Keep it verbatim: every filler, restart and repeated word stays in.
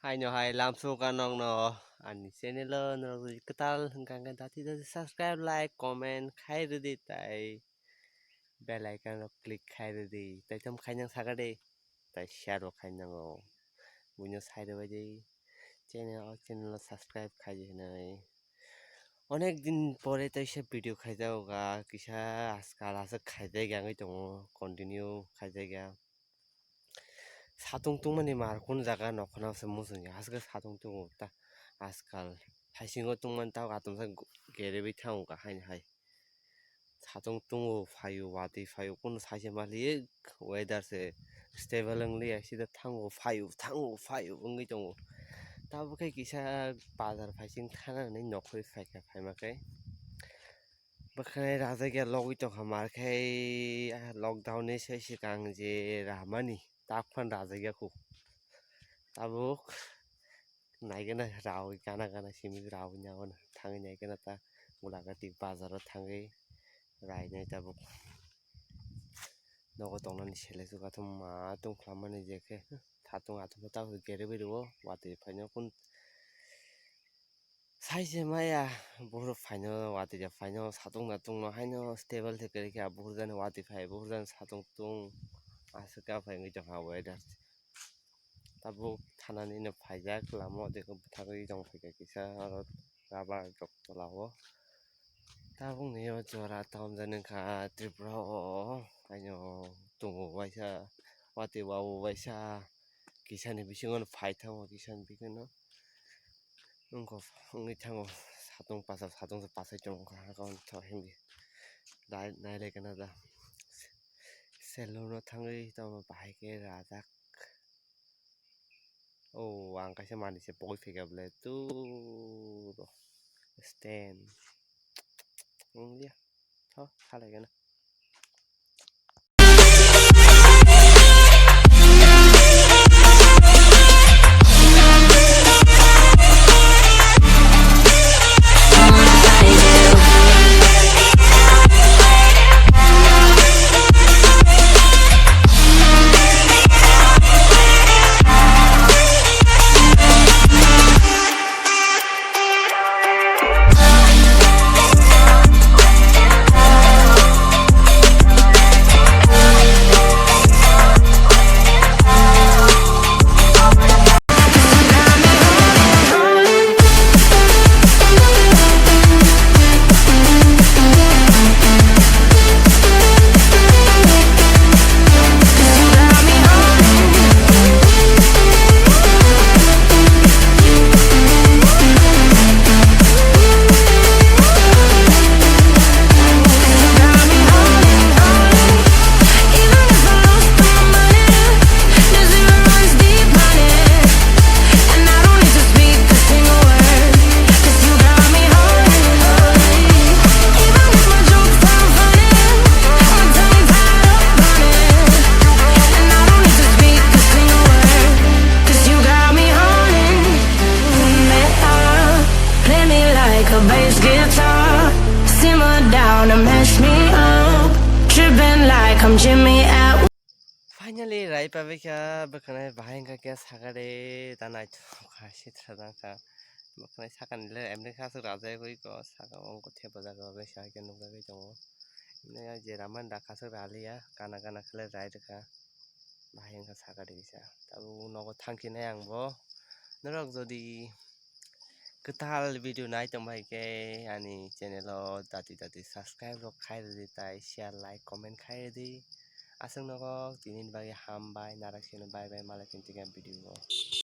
Haino hai lamsoka nokno ani channel o norok jodi kwtal hwnkha hwnkhe dati dati subscribe, like, comment khai rwdi, tai bell icon rok click khai rwdi, tai tamo khainang saka de, tai share bo khainango, buino sai rwbaidi channel o, channel o subscribe khaidi hinwi. Onek din pore teisa video khaijago ga, kisa ajkal aswk khaijakya wngwi tongo, continue khaijakya. Satung tungmani mar kun jaga nokhorno se muchungya, aswk satung tungo ta ajkal. Haisingo tungmani tabuk atomsa geriwi thango ga haino hai. Satung tungo phaio, watwi phaio, kunu saise maliya, weather se stable wngliya, sida thango phaio, thango phaio wngwi tongo. Tabuk khe kisa bazar phaising thanani nokhorwi phaikha, phaima khe bwkhwnai rajakya logwi tongkha, mar khe lockdown ni se swkang je ramani tak phan rajakya khu. Tabuk naikhe na rawi gana gana simi rawi nangmano thangwi naikhe na ta gulagati bazaro thangwi rainai tabuk. Nogo tongnani sele sugathum ma tong khlamani je khe thatung athum ta geriwi rwo watwi phaino kun. Saise maya buhruk phaino watwi ja phaino satung natung no haino stable se kwrwi khe buhruk jani watwi phai buhruk jani satung tung aswk khe aphai wngwi tongkha weather. Tabuk thanani no phaijak lama o de bwthagwi tong phaikha kisa aro rubber rok tola o. Tabuk ni o jora tamjani wngkha Tripura o haino tongo waisa watwi wa o waisa kisani bisingo no phaithango kisani bisingo. Wngkha wngwi thango satung pasa satung se pasai tongkha hwnwi nailai kana da. Salon o thangwi tamo bahai khe rajak. Oh, ang kaisa manwi se pogwi phaikha bwle tu stand. Wngya. Tho, salai gana. Play me like a bass guitar, simmer down and mash me up, tripping like I'm Jimmy at Finally, rai pabaikha, bwkhwnai bahai wngkha khe sakha de, ta naithok kha, sitra jang kha. Bwkhwnai sakani le emni kha aswk rajagwi ko, saka o wngkha thepajak rok bai sakhe nukjagwi tongo. Emni je ramani dakha aswk raliya, gana gana khe le rai rwkha. Bahai wngkha sakha de kisa. Tabuk nogo thangkhinai ang bo. Norok jodi kwtal video nai tongbai khe ani channel o dati dati subscribe rok khai rwdi, tai share, like, comment khai rwdi. Aswk nogo tini bagwi hambai, narak sino bye bye, malai phinti khe video o.